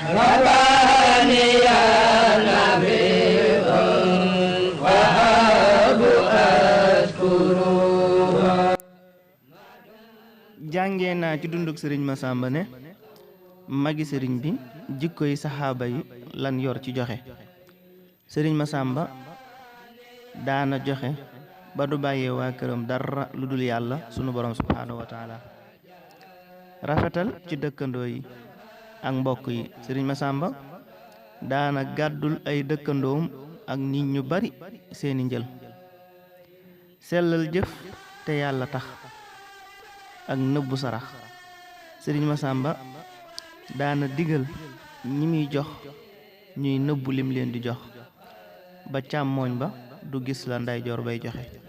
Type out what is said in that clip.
رباني يا نبي وهاب أشكره. jàngee naa ci dunduk sëriñ Masamba ne magi sëriñ bi jikko yi saxaaba yi lan yor ci joxe. sëriñ Masamba daana joxe ba du bàyyee waa këram dara lu dul yàlla sunu borom subhaanahu wa taala. rafetal ci dëkkandoo yi ak mbokk yi. sëriñ Masamba daana gàddul ay dëkkandoom ak nit ñu bari seeni njël. sellal jëf te yàlla tax ak nëbbu sarax. sëriñ Masamba daana digal ñi muy jox ñuy nëbbu lim leen di jox ba càmmooñ ba du gis la ndeyjoor bay joxe.